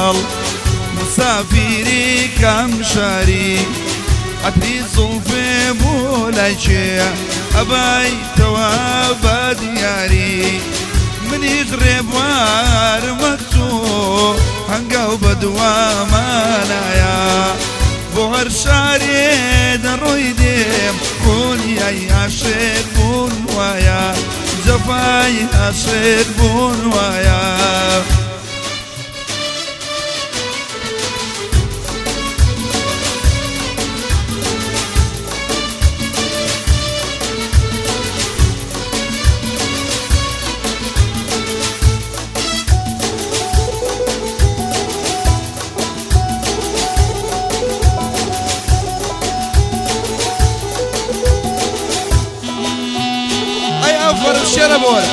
تەرمیناڵ مسافیری کام شاری عەتری زوڵفێ بۆ لای کێ ئەبایتەوە بە دیاری منیش ڕێبوارم وەک تۆ هەنگاو بە دوامانایە بۆ هەر شارێ دەڕۆی دێم خۆلیای عاشق بوون وایە جەفای عاشق بوون وایە. ئەی ئافەرم شێرە بۆرە.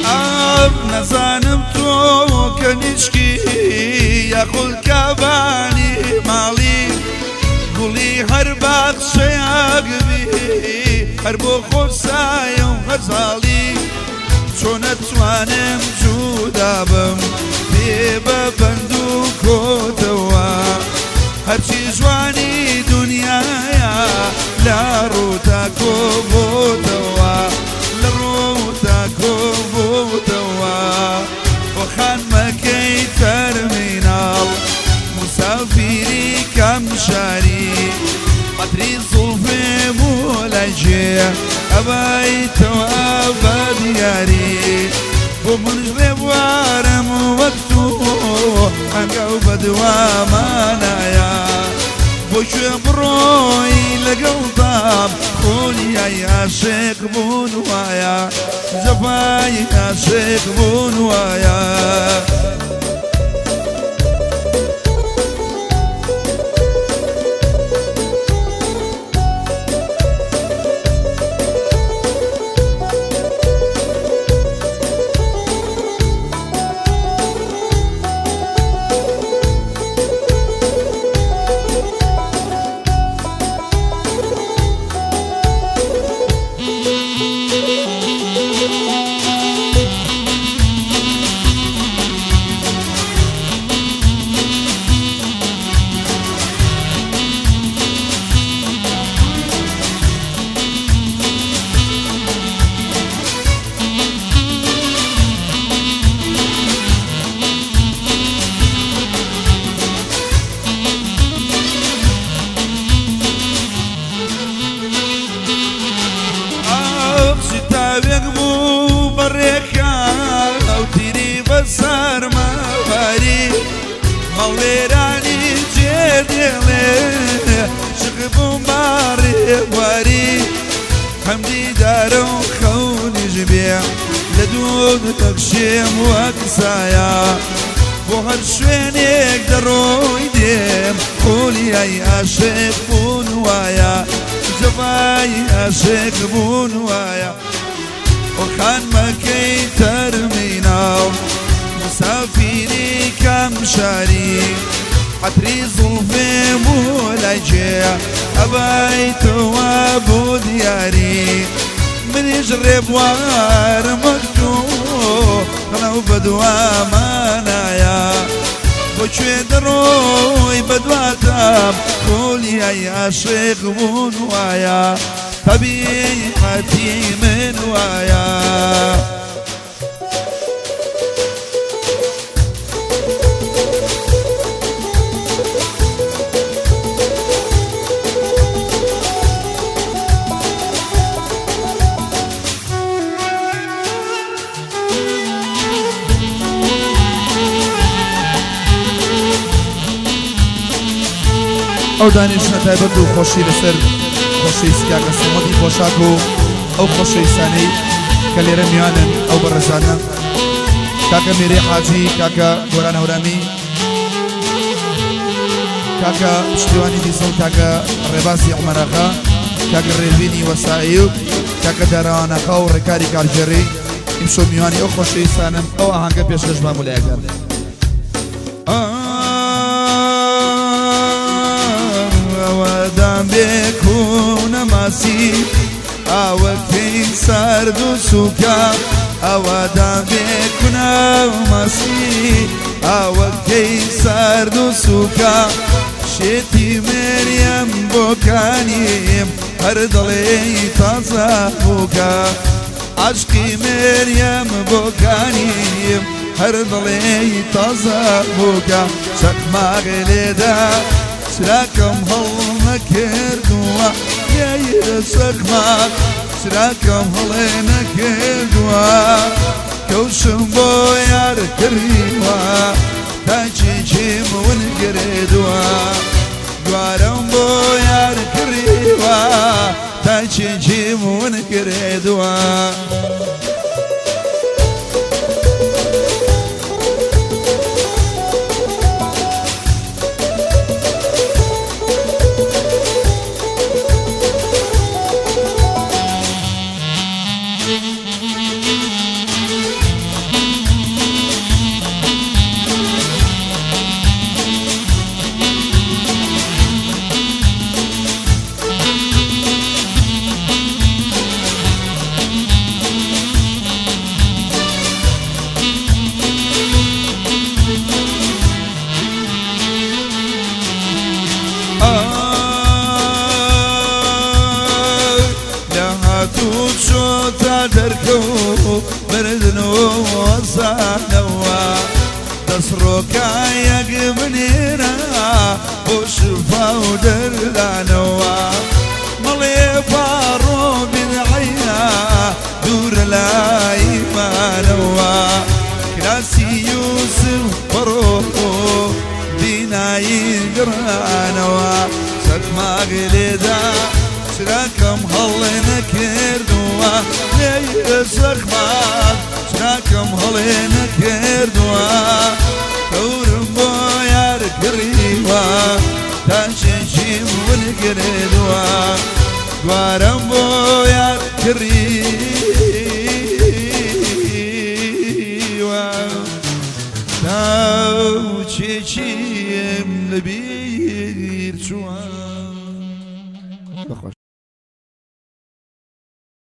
ئەم نەزانم تۆ کەنیشکی یاخود کابانی ماڵی گوڵی هەر باخچەیەک بی هەر بۆ خۆت سایە و غەزاڵی چۆن ئەتوانم جودا بم پێ بە بەند و کۆتەوە هەرچی جوانی دنیایە لە ڕووتا کۆبۆتەوە لە ڕووتا کۆبۆتەوە بۆ خانمەکەی تەرمیناڵ مسافیری کام شاری عەتری زوڵفێ بۆ لای جێ ئەبایتەوە بە دیاری بۆ منش ڕێبوارم وەک تۆ هەنگاو بە دوامانایە بۆ کوێ بڕۆی لەگەڵتام خۆلیای عاشق بوون وایە جەفای عاشق بوون وایە. ئاخ تاوێک بوو بەڕێکا ئەو تیری بە سەرما باری ماڵوێرانی جێ دێڵێ شق بووم بە ڕێواری هەم دیدارە و خەونیش بێ لە دوور دەکشێم وەک سایە بۆ هەر شوێنێک دەڕۆی دێم خولیای عاشق بوون وایە جەفای عاشق بوون وایە ئۆ خانمەکەی تەرمیناڵ مسافیری کام شاری عەتری زوڵفێ بۆ لای کێ ئەبایتەوە بۆ دیاری منیش ڕێبوارم وەک تۆ دڵەو بەدوامانایە بۆ کوێ دەڕۆی بەدواتام خولیای عاشق بوون وایە تەبیعەتی من وایە. ئەو دانیشتنە تایبەت و خۆشی لەسەر خۆشەویستی کاکە سەمەدی پۆشاک و ئەو خۆشەویستانەی کە لێرە میوانن ئەو بەڕێزانە کاکە مێرەی حاجی کاکە گۆران هەورامی. کاکە پشتیوانی دیزڵ، کاکە ڕێبازی عومەراغا، کاکە ڕێبینی وەسائیل، کاکە داراواناغا و ڕێکاری کارگێڕی ئیمشەو میوانی ئەو خۆشەویستانەن ئەو ئاهەنگە پێشکەش بە هەموو لایەکدان. ئەوەدان بێ کوونە ماسی ئاوەکەی سارد و سووکە ئەوەدان بێ کونە ماسی ئاوەکەی سارد و سووکە شێتی مریەم بۆکانیم هەر دەڵێی تازە بووکە عەشقی مریەم بۆکانیم هەر دەڵێی تازە بووکە چەقماغێ لێدا چراکەم هەڵنەکردووە لێرە چەقماغ چراکەم هەڵێ نەکردووە کەوشم بۆ یار کڕیوە تاکێکیم ون کردووە گوارەم بۆ یار کڕیوە تاکێکیم ون کردووە. لە هاتوو چۆ تا دەرکەوت مردن و وەسانەوە دەسڕۆکایەک بنێرە بۆ شفا و دەردانەوە مەڵێ پاڕۆ بیدعەیە دوورە لە ئیمانەوە کراسی یوسف بەڕۆ بینایی گڕانەوە چەکماغ لێدا چراکەم هەڵێ نەکردووە لێ چەکماغ چراکەم هەڵێ نەکردووە تەورم بۆ یار کڕیوە تاچێکیم ون کردووە گوارەم بۆ یار کڕیوە تاوچێکیم لەبیر چووە. بەخۆش.